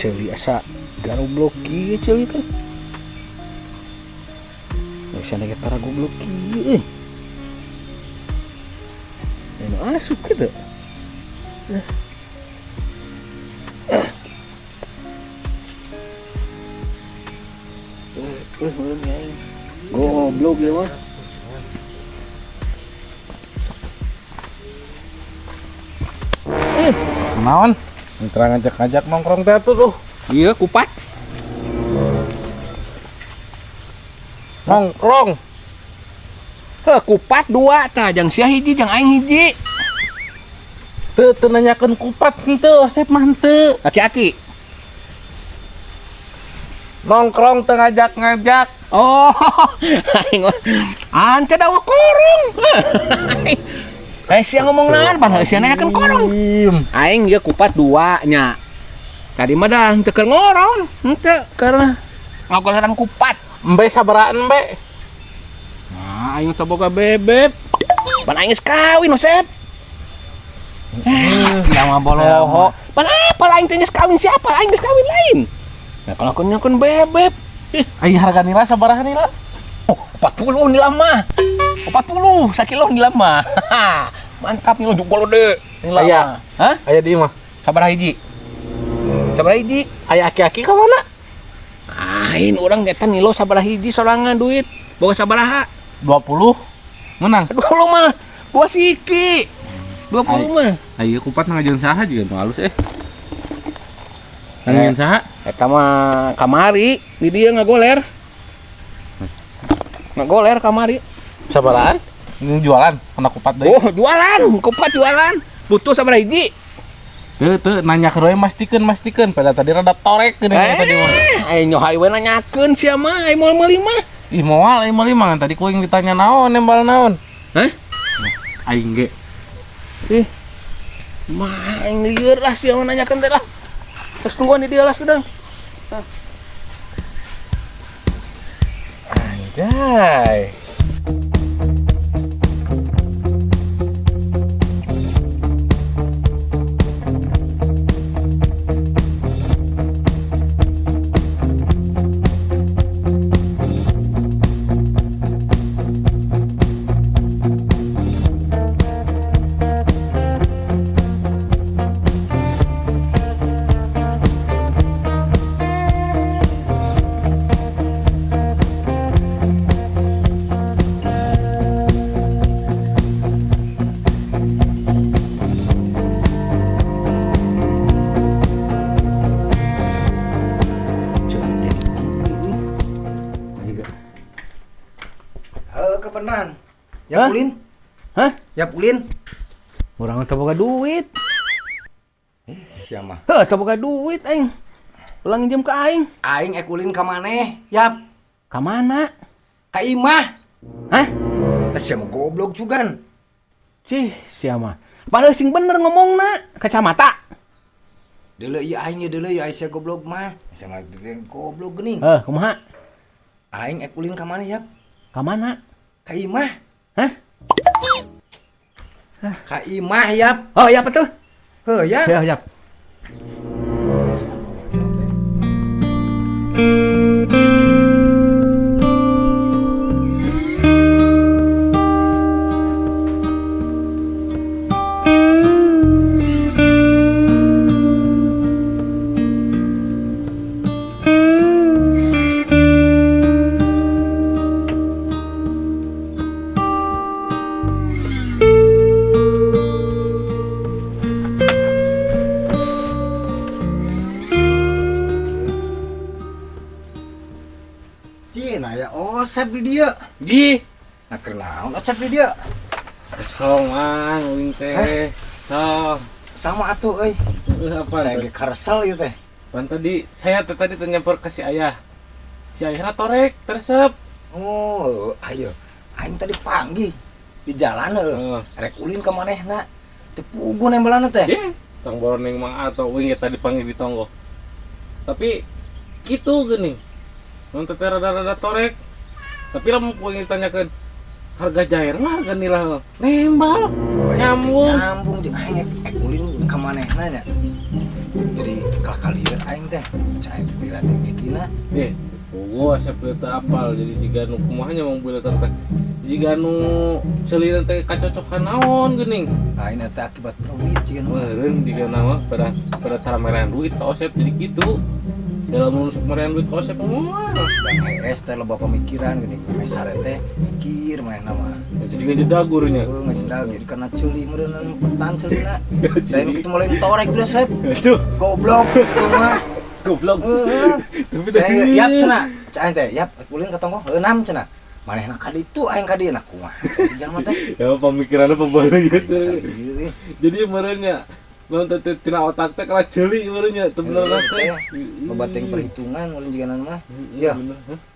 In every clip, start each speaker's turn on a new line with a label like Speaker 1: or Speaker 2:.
Speaker 1: Ceuli asa garoblok kieu ceuli teh. Bisa nege para goblok kieu euy. Anu asup kitu. Goblok ieu mah.
Speaker 2: Naon? Mitra ngajak-ngajak nongkrong teh tuh.
Speaker 1: Iya, kupat.
Speaker 2: Nongkrong.
Speaker 1: Heh, kupat dua tah, jang sia hiji, jang aing hiji.
Speaker 2: Teu teu nanyakeun kupat henteu, Osep mah henteu.
Speaker 1: Aki-aki.
Speaker 2: Nongkrong teu ngajak-ngajak.
Speaker 1: Oh, aing mah ante dawa korong. Eh, sia ngomong naon, pan sia nanyakeun korong. Aing ieu kupat dua nya. Tadi mah dah henteu keur ngorong, henteu keur ngagoleran kupat.
Speaker 2: Embe sabaraha embe?
Speaker 1: Nah, aing teh boga bebek. Pan aing geus kawin, Osep. Sia mah boloho. Pan apa aing teh geus kawin siapa? Aing geus kawin lain. Nah, kalau aku nyakeun bebek.
Speaker 2: Ai harga nila sabaraha nila?
Speaker 1: Oh, 40 nila mah. 40 sakilo nila mah. Mantap nila juga gede. Nila.
Speaker 2: Aya.
Speaker 1: Hah?
Speaker 2: Aya di imah.
Speaker 1: Sabaraha hiji? Sabaraha hiji?
Speaker 2: Aya aki-aki ka mana?
Speaker 1: Ain urang eta nilo sabaraha hiji sorangan duit. Boga sabaraha?
Speaker 2: 20. Menang.
Speaker 1: 20 mah. 2 siki. 20 mah.
Speaker 2: Ayo kupat ngajeun saha juga nu halus eh. Ngajeun saha?
Speaker 1: Eta mah kamari di dieu ngagoler. Ngagoler kamari.
Speaker 2: Sabarahaan? Ini jualan kana kupat deui.
Speaker 1: Oh, jualan, kupat jualan. Butuh sabaraha hiji?
Speaker 2: Teu teu nanya ke we mastikeun pada tadi rada torek geuning tadi mah.
Speaker 1: Ayo nyohai we nanyakeun sia mah, aing moal meuli mah.
Speaker 2: Ih moal aing meuli mah tadi kuing ditanya naon nembal naon.
Speaker 1: Hah?
Speaker 2: Aing ge.
Speaker 1: Ih. Mah aing lieur lah sia mah nanyakeun teh lah. Terus tungguan di dia lah sudah.
Speaker 2: Anjay.
Speaker 3: Kebenaran. Ya pulin?
Speaker 1: Hah?
Speaker 3: Ya pulin?
Speaker 1: Urang teu boga duit.
Speaker 3: Siapa?
Speaker 1: Heuh, teu boga duit aing. Ulang nginjem ka aing.
Speaker 3: Aing ek ulin ka maneh, Yap.
Speaker 1: Ka mana?
Speaker 3: Ka imah.
Speaker 1: Hah?
Speaker 3: Sia mah goblok jugan.
Speaker 1: Cih, sia mah. Padahal sing bener ngomongna, kacamata.
Speaker 3: Deuleu ieu aing ieu deuleu ieu sia goblok mah. Sia mah goblok geuning.
Speaker 1: Heuh, kumaha?
Speaker 3: Aing ek ulin ka maneh, Yap.
Speaker 1: Ka mana?
Speaker 3: Ka imah.
Speaker 1: Hah?
Speaker 3: Ka imah, Yap.
Speaker 1: Oh, iya apa tuh?
Speaker 3: Heuh, Yap.
Speaker 1: Siap, siap.
Speaker 3: Osep di dia.
Speaker 2: Gi.
Speaker 3: Nah, kenaon Osep di dia?
Speaker 2: Kesel mang uing teh. So.
Speaker 3: Sama atuh euy.
Speaker 2: Apa?
Speaker 3: Saya ge karesel ieu teh.
Speaker 2: Pan tadi saya teh tadi nyamper ke si ayah. Si ayahna torek teresep.
Speaker 3: Oh, ayo. Aing tadi panggih di jalan heuh. Rek ulin ka manehna. Teu puguh nembelanna teh.
Speaker 2: Ye, tong borning mang atau uing ge tadi panggih di tonggo. Tapi kitu geuning. Mun teh rada-rada torek. Tapi lamun ku ditanyakeun, Harga jair mah harga nilai nembal. Nyambung.
Speaker 3: Nyambung jeung aing ek ulin ka manehna nya. Jadi kalakalieur aing teh. Cek aing teh tira titina.
Speaker 2: Oh, asa teu apal jadi jiga nu kumaha nya Mang Buletan teh. Jiga nu ceulina teh kacocokan naon geuning.
Speaker 3: Aing teh akibat duit jiga nu.
Speaker 2: Meureun jiga nama pada pada tara merean duit ka Osep jadi kitu. Dalam mun merean duit ka Osep mah.
Speaker 3: Dan ES teh loba pemikiran geuning meh sare teh mikir manehna mah.
Speaker 2: Jadi ngejedag gurunya.
Speaker 3: Heuh ngejedag jadi karena ceuli meureun petan ceulina. Lain kitu mulai torek geus Sep.
Speaker 2: Aduh,
Speaker 3: Goblok kitu mah.
Speaker 2: goblok.
Speaker 3: Heeh.
Speaker 2: Tapi
Speaker 3: Cai yap cenah. Cai aing teh yap ulin ka tonggoh heueuh cenah. Manehna ka ditu aing ka dieu nah kumaha. Jelema teh.
Speaker 2: Ya pemikirannya pembaru gitu.
Speaker 3: Gitu.
Speaker 2: Jadi meureunnya lamun teh tina otak teh kalah ceuli meureunnya teu bener teh.
Speaker 3: Loba teh perhitungan ulin jiga mah. Ya.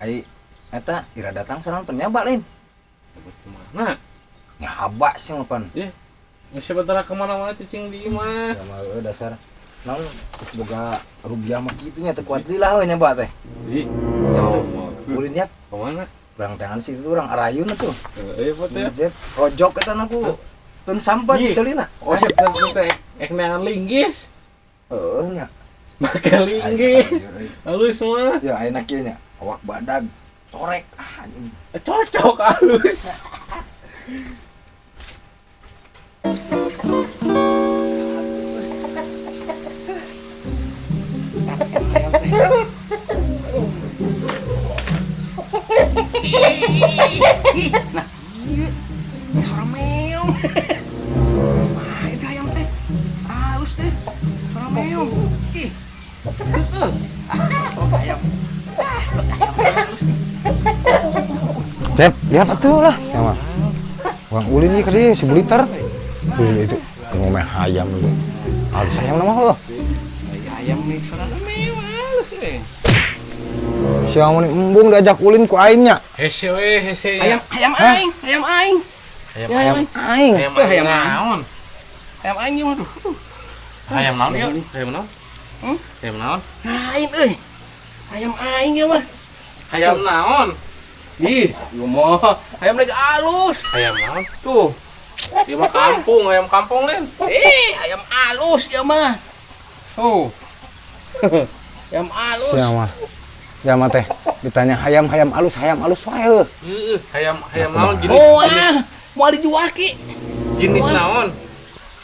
Speaker 3: Ai eta ira datang sorangan penyaba lain.
Speaker 2: Mana?
Speaker 3: Nyaba sih mah pan.
Speaker 2: Ih, geus sebentar kemana-mana cicing di imah.
Speaker 3: Ya mah dasar naon geus boga rupiah mah kitu nya teu kuat lila heuh nyaba teh.
Speaker 2: Ih,
Speaker 3: Ulin yap.
Speaker 2: Kemana?
Speaker 3: Urang tangan situ urang arayun tuh.
Speaker 2: Eh, foto ya.
Speaker 3: Rojok eta na ku tun sampat ceulina.
Speaker 2: Oh, siap teh ek neangan linggis.
Speaker 3: Heuh nya.
Speaker 2: Make linggis. Halus mah.
Speaker 3: Ya ayeuna kieu nya. Awak badag torek ah anjing.
Speaker 2: Cocok halus.
Speaker 1: Nah, iya. Ini suara meong. Wah, itu ayam teh. Halus teh. Suara meong. Ih. Heeh. Ah, ayam. Ah, ayam halus nih.
Speaker 3: Cep, ya betul lah. Sama. Urang ulin ieu ka dieu si Blitar. Itu ngomong hayam dulu. Halus ayam nama heuh.
Speaker 1: Ayam nih suara meong halus eh.
Speaker 3: Siang mun embung diajak ulin ku aing nya.
Speaker 2: Hese we, hese.
Speaker 1: Ayam ayam aing, ayam aing.
Speaker 2: Ayam
Speaker 1: Ya,
Speaker 2: ayam.
Speaker 3: Aing.
Speaker 2: Ayam
Speaker 1: Ayam
Speaker 2: naon?
Speaker 1: Ayam aing ieu mah duh.
Speaker 2: Ayam naon ieu? Ayam naon?
Speaker 1: Hmm?
Speaker 2: Ayam naon?
Speaker 1: Aing euy. Ayam aing ieu mah.
Speaker 2: Ayam naon? Ih,
Speaker 1: Ieu mah ayam lagi halus.
Speaker 2: ayam naon?
Speaker 1: Tuh.
Speaker 2: Ieu mah kampung, ayam kampung lain.
Speaker 1: Eh, ayam halus ieu mah. Tuh. Ayam halus.
Speaker 3: Siang mah. Ya mah teh ditanya hayam hayam alus wae heuh.
Speaker 2: Heeh, hayam hayam naon jenis?
Speaker 1: Oh, ah, mau dijual ki.
Speaker 2: Jenis naon?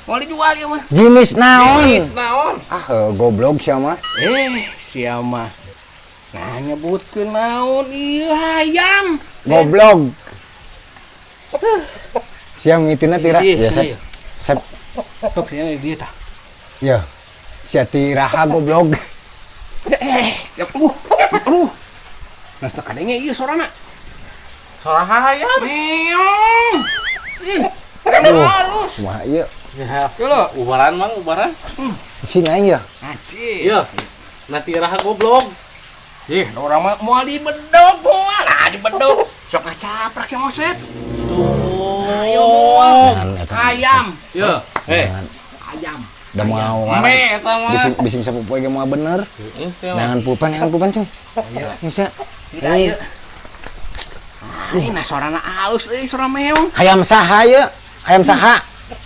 Speaker 1: Mau dijual ieu mah.
Speaker 3: Jenis naon?
Speaker 2: Jenis naon?
Speaker 3: Ah, heuh, goblok sia mah.
Speaker 1: Eh, sia mah. Nah, nyebutkeun naon ieu hayam.
Speaker 3: Goblok. Sia mitina tira. Ya sep. Sep.
Speaker 1: Sok sia dia tah.
Speaker 3: Ya. Sia tiraha goblok.
Speaker 1: Eh, siap aduh. Aduh. Nah, teu kadenge ieu sorana.
Speaker 2: Sora hayam.
Speaker 1: Meong. Ih, ayam halus.
Speaker 3: Kumaha ieu?
Speaker 2: Ya,
Speaker 1: Coba.
Speaker 2: ubaran mang, ubaran.
Speaker 3: Sing aing ya.
Speaker 1: Acih.
Speaker 2: Iya. Nanti raha goblok.
Speaker 1: Ih, orang mah moal dibedog moal. Nah, dibedog. Sok ngacaprak si Mosep.
Speaker 2: Tuh.
Speaker 1: Ayo moal.
Speaker 3: Ayam.
Speaker 1: Ayam.
Speaker 2: Ya, eh.
Speaker 1: Ayam.
Speaker 3: Udah mau
Speaker 2: Me eta mah.
Speaker 3: bising bising sapopoe ge moal bener. Jangan pulpen, cung. Bisa.
Speaker 1: Tidak ieu. Ini nah sorana halus euy, sora meong.
Speaker 3: Hayam saha ieu? Hayam saha?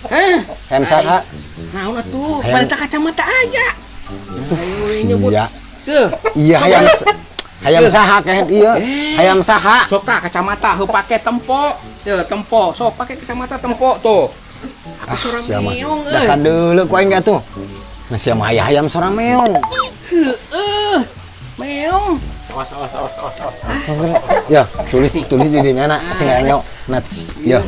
Speaker 1: Heh.
Speaker 3: Hayam saha?
Speaker 1: Naon atuh?
Speaker 3: Hayam.
Speaker 1: Barita kacamata aya.
Speaker 3: Sia.
Speaker 1: Tuh.
Speaker 3: Iya hayam hayam saha kehed ieu. Hayam saha?
Speaker 1: Sok tah kacamata heuh pake tempo. Tuh, tempo. Sok pake kacamata tempo tuh. Aku sora
Speaker 3: Sia mah.
Speaker 1: meong
Speaker 3: Da
Speaker 1: euy.
Speaker 3: kadeuleu ku aing ge atuh. Nah sia mah aya hayam sora meong.
Speaker 1: Heueuh. Meong.
Speaker 2: Awas, awas, awas, awas, awas.
Speaker 3: Ya, tulis tulis di dinya na sing aya nyaho. Nah, ya.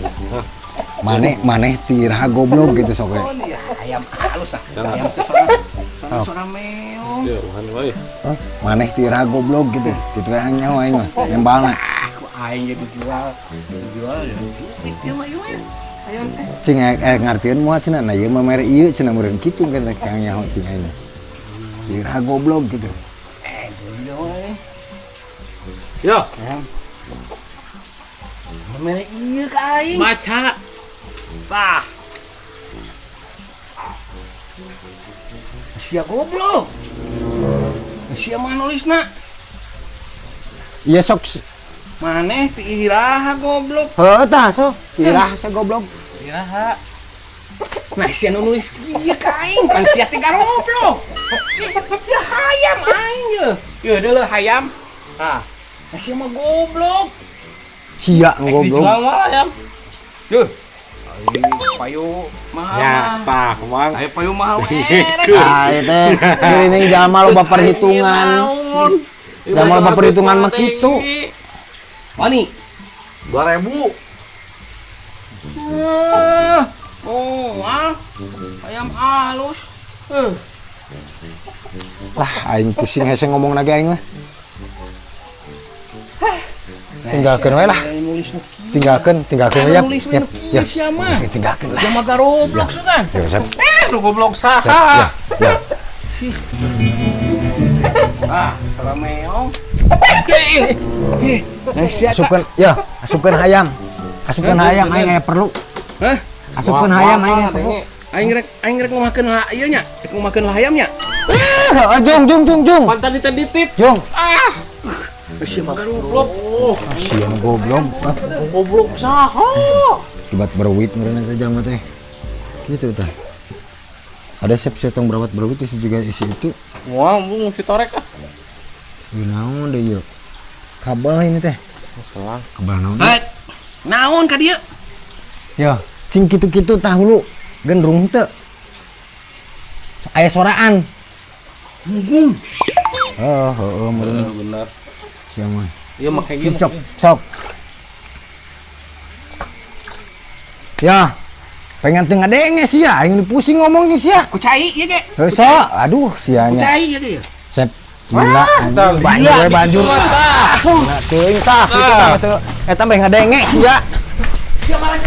Speaker 3: Maneh maneh tiraha goblok gitu sok we.
Speaker 1: Oh, iya, ayam halus ah. Ayam teh sora sora meong.
Speaker 2: Ya, Tuhan we.
Speaker 3: Hah? Maneh tiraha goblok gitu. Kitu we nyaho aing mah. Nembalna.
Speaker 1: Ah, ku aing jadi dijual. Dijual ya. Duit ieu mah ieu mah. Ayam teh.
Speaker 3: Cing ngartieun moal cenah. Nah ieu mah mere ieu cenah meureun kitu kan kang nyaho cing aing. Tiraha goblok gitu.
Speaker 1: Eh, ieu mah.
Speaker 2: Yo,
Speaker 1: Ayam. Mere ieu ka aing.
Speaker 2: baca. Tah.
Speaker 1: Sia goblok. Sia mah nulisna.
Speaker 3: Iya sok
Speaker 1: Maneh ti iraha goblok.
Speaker 3: Heuh tah so. Iraha sia goblok.
Speaker 2: Iraha.
Speaker 1: Nah, sia nu nulis kieu ka aing, pan sia teh garoblok. Ya hayam aing ye. Ye deuleuh hayam. Ah. Nah, sia mah goblok.
Speaker 3: Sia nu goblok.
Speaker 2: Dijual malah ya.
Speaker 1: Duh. Payu mahal.
Speaker 2: Ya, tah, Mang.
Speaker 1: Ayo payu mahal we.
Speaker 3: Ah, ieu teh geuning jalma loba perhitungan. Jalma loba perhitungan mah kitu.
Speaker 1: Wani.
Speaker 2: 2000.
Speaker 1: Oh, ah. Ayam halus.
Speaker 3: Lah aing pusing hese ngomong lagi aing mah. Tinggalkeun we lah. Tinggalkeun, tinggalkeun we ya. Ya, ya. Tinggalkeun lah.
Speaker 1: Sia mah garoblok sugan.
Speaker 3: Ya, Sep.
Speaker 2: Nu goblok
Speaker 3: Sep,
Speaker 2: saha?
Speaker 3: ya, ya.
Speaker 1: Ah, salah meong.
Speaker 3: Asupkeun, ya, asupkeun hayam. Asupkeun hayam aing aya perlu.
Speaker 1: Hah?
Speaker 3: Asupkeun hayam aing aya perlu.
Speaker 1: Aing rek ngumakeun ieu nya, rek ngumakeun hayam nya.
Speaker 3: Ah, jung jung jung jung.
Speaker 2: Pan tadi teh ditip.
Speaker 3: Jung.
Speaker 2: Ah,
Speaker 1: Sia mah garoblok.
Speaker 3: Sia nu goblok. Ah,
Speaker 2: goblok saha?
Speaker 3: Kibat berwit meureun eta jalma teh. Gitu tah. Ada sep tong berawat berwit isi juga isi itu.
Speaker 2: Wah, embung si torek ah.
Speaker 3: Ieu naon deui ieu? Kabel ini teh.
Speaker 2: Selang.
Speaker 3: Kabel naon?
Speaker 1: Hei. Naon ka dieu?
Speaker 3: Ya, cing kitu-kitu tah hulu. Gendrung teu. Aya soraan.
Speaker 1: Embung.
Speaker 3: Oh, heeh meureun
Speaker 2: Bener.
Speaker 3: sia mah.
Speaker 2: Iya make ieu.
Speaker 3: Sok, sok. Ya, pengen teu ngadenge sia, aing pusing ngomong jeung sia.
Speaker 1: Ku cai ieu ge.
Speaker 3: Heuh sok, aduh
Speaker 1: Ku
Speaker 3: sianya.
Speaker 1: cai ieu ge.
Speaker 3: Sep, gila anjing, banjur we banjur. Gila teuing tah kitu tah teu. Eta mah ngadenge sia.
Speaker 1: Sia malah